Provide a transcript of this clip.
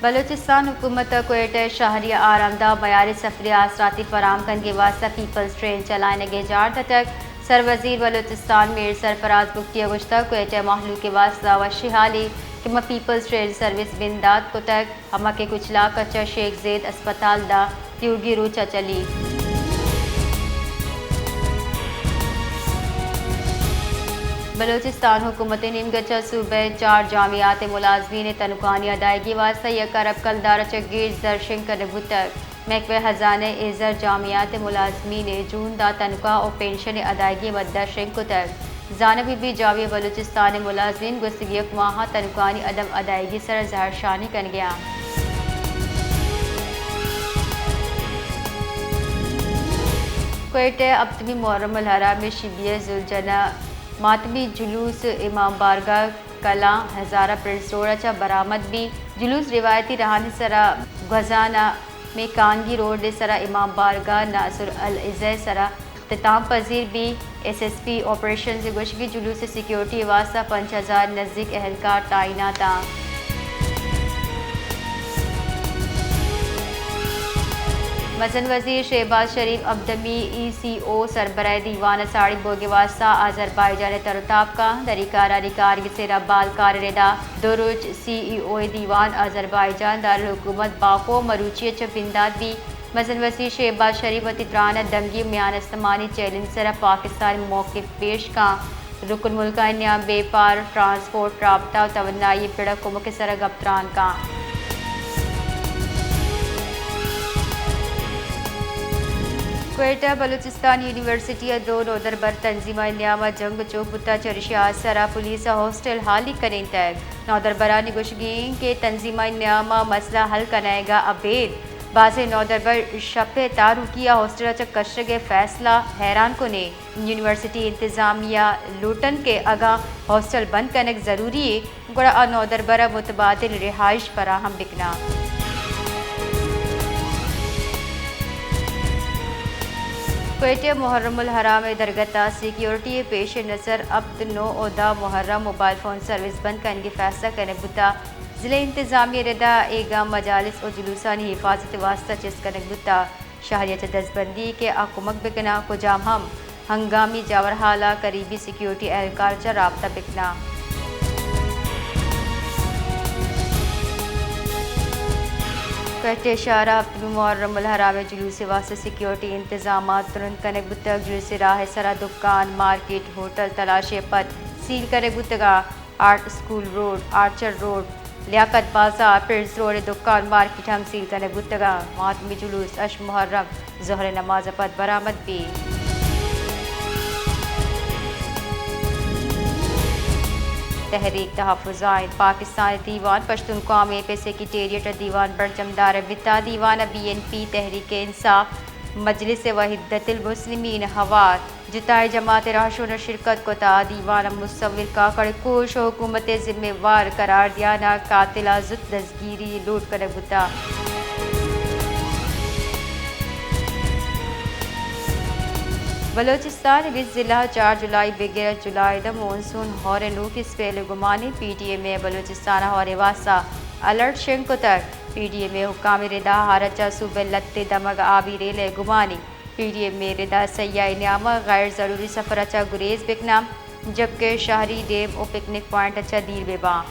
بلوچستان حکومت ءَ کوئٹہ ءِ شہری ءَ آرامدہ ءُ میاری سفری آسراتی فراہم کنگ ءِ واستہ پیپلز ٹرین چلائینگ ءِ جار دتگ۔ سروزیر بلوچستان میر سرفراز بگٹی ءَ گوشتگ، کوئٹہ ءِ مہلوک ءِ واستہ وشی حالی کہ ما پیپلز ٹرین سروس بندات کتگ، ہما کہ کچلاک ءَ چہ شیخ زید ہسپتال داں تیوگی روچ ءَ چلی۔ بلوچستان حکومت ءِ نیمگ ءَ چہ صوبہ ءِ چار جامعات ءِ ملازمین ءِ تنخواہانی ادائیگی ءِ واستہ یک ارب کلدار ءَ چہ گیش زر شنگ کنگ بوتگ۔ محکمہ خزانہ ءِ زر جامعات ءِ ملازمین ءِ جون داں تنخواہ ءُ پنشن ءِ ادائیگی ءِ مد ءَ شنگ کتگ۔ زانگ بہ بیت، جامعہ بلوچستان ءِ ملازمین گوستگیں یک ماہ ءَ تنخواہانی عدم ادائیگی ءِ سرا زہرشانی کنگ ءَ انت۔ کوئٹہ ءَ ہپتمی محرم الحرام ءِ شبیہ ذوالجناح ماتمی جلوس امام بارگاہ کلاں ہزارہ پرنس روڈ ءَ چہ برآمد بیت۔ جلوس روایتی راہانی سرا گوزان ءَ میکانگی روڈ ءِ سرا امام بارگاہ ناصر العزہ ءِ سرا اختتام پذیر بیت۔ ایس ایس پی آپریشنز ءِ گوشگ ءَ جلوس ءِ سیکورٹی ءِ واستہ پنچ ہزار ءِ نزیک اہلکار تعینات انت۔ مزن وزیر شہباز شریف ہپتمی ای سی او سربراہی دیوان ءِ ساڑی بوگ ءِ واستہ آذربائیجان ءَ تر ءُ تاب کنت۔ دری کارانی کارگس ءِ ربال کار ءِ ردا دو روچ سی ای او ءِ دیوان آذربائیجان دارالحکومت باکو ءَ مروچی ءَ چہ بندات بیت۔ مزن وزیر شہباز شریف وتی تران ءَ دمگی ءُ میان استمانی چیلنج ءِ سرا پاکستان ءِ موقف پیش کنت۔ رکن ملکانی نیام بیپار، ٹرانسپورٹ، رابطہ ءُ توانائی ءِ پڑ ءَ کمک ءِ سرا گپ تران کنت۔ کوئٹہ، بلوچستان یونیورسٹی ءِ دو نودربر تنظیمانی نیام ءَ جنگ چوک بوتگ، چریشی ءِ آسر ءَ پولیس ءَ ہاسٹل ہالی کنینتگ۔ نودربرانی گوشگ انت کہ تنظیمانی نیام ءَ مسئلہ حل کنائینگ ءَ ابید بازیں نودربر شپ ءِ تاروکی ءَ ہاسٹل ءَ چہ کشگ ءِ فیصلہ ءَ حیران کن انت۔ یونیورسٹی انتظامیہ لوٹ انت کہ اگاں ہاسٹل بند کنگ ضروری انت، گڑا آ نودربر ءَ متبادل رہائش فراہم بکناں۔ کوئٹہ، محرم الحرام ءِ درگت ءَ سیکیورٹی ءِ پیش نظر ہپت، نو ءُ دہ محرم موبائل فون سروس بند کنگ ءِ فیصلہ کنگ بوتگ۔ ضلع انتظامیہ ءِ ردا اے گام مجالس ءُ جلوسانی حفاظت ءِ واستہ چست کنگ بوتگ۔ شہری ءَ چہ دزبندی کہ آ کمک بکناں، کجام ہم ہنگامی جاورحال ءَ قریبی سیکیورٹی اہلکار ءَ چہ رابطہ بکناں۔ کوئٹہ شہر ءَ ہپتمی محرم الحرام ءِ جلوس ءِ واستہ سیکیورٹی انتظامات ترند کنگ بوتگ۔ جلوس ءِ راہ ءِ سرا دکان، مارکیٹ، ہوٹل تلاشی ءَ پد سیل کنگ بوتگ انت۔ Art school road, orchard road, لیاقت بازار، پرنس روڈ ءِ دکان مارکیٹ ہم سیل کنگ بوتگ انت۔ ماتمی جلوس ہشت محرم ظہر ءِ نماز ءَ پد برآمد بیت۔ تحریک تحفظ آئین پاکستان ءِ دیوان پشتونخوا میپ ءِ سیکرٹریٹ ءَ دیوان برجم دارگ بیتگ۔ دیوان ءَ بی این پی، تحریک انصاف، مجلس وحدت المسلمین ہوار جتائیں جماعت ءِ رہشون ءَ شرکت کت ءُ دیوان ءَ مصور کاکڑ ءِ کوش ءَ حکومت ءِ ذمہ وار قرار دیان ءَ قاتل ءَ زوت دزگیری ءِ لوٹ کنگ بوتگ۔ بلوچستان ءِ بیست ضلع ءَ چار جولائی ءَ بگر جولائی ءِ داں مونسون ہور ءِ نوٹس پیل ءِ گمانی۔ پی ڈی ایم اے ءَ بلوچستان ءَ ہور ءِ واستہ الرٹ شنگ کتگ۔ پی ڈی ایم اے ءِ حکام ءِ ردا ہور ءَ چہ صوبہ ءِ لھتے دمگ ءَ آبی ریل ءِ گمانی۔ پی ڈی ایم اے ءِ ردا سیاہیں نیام ءَ غیر ضروری سفر ءَ چہ گریز بکناں، جبکہ شہری ڈیم ءُ پکنک پوائنٹ ءَ چہ دیر بہ باں۔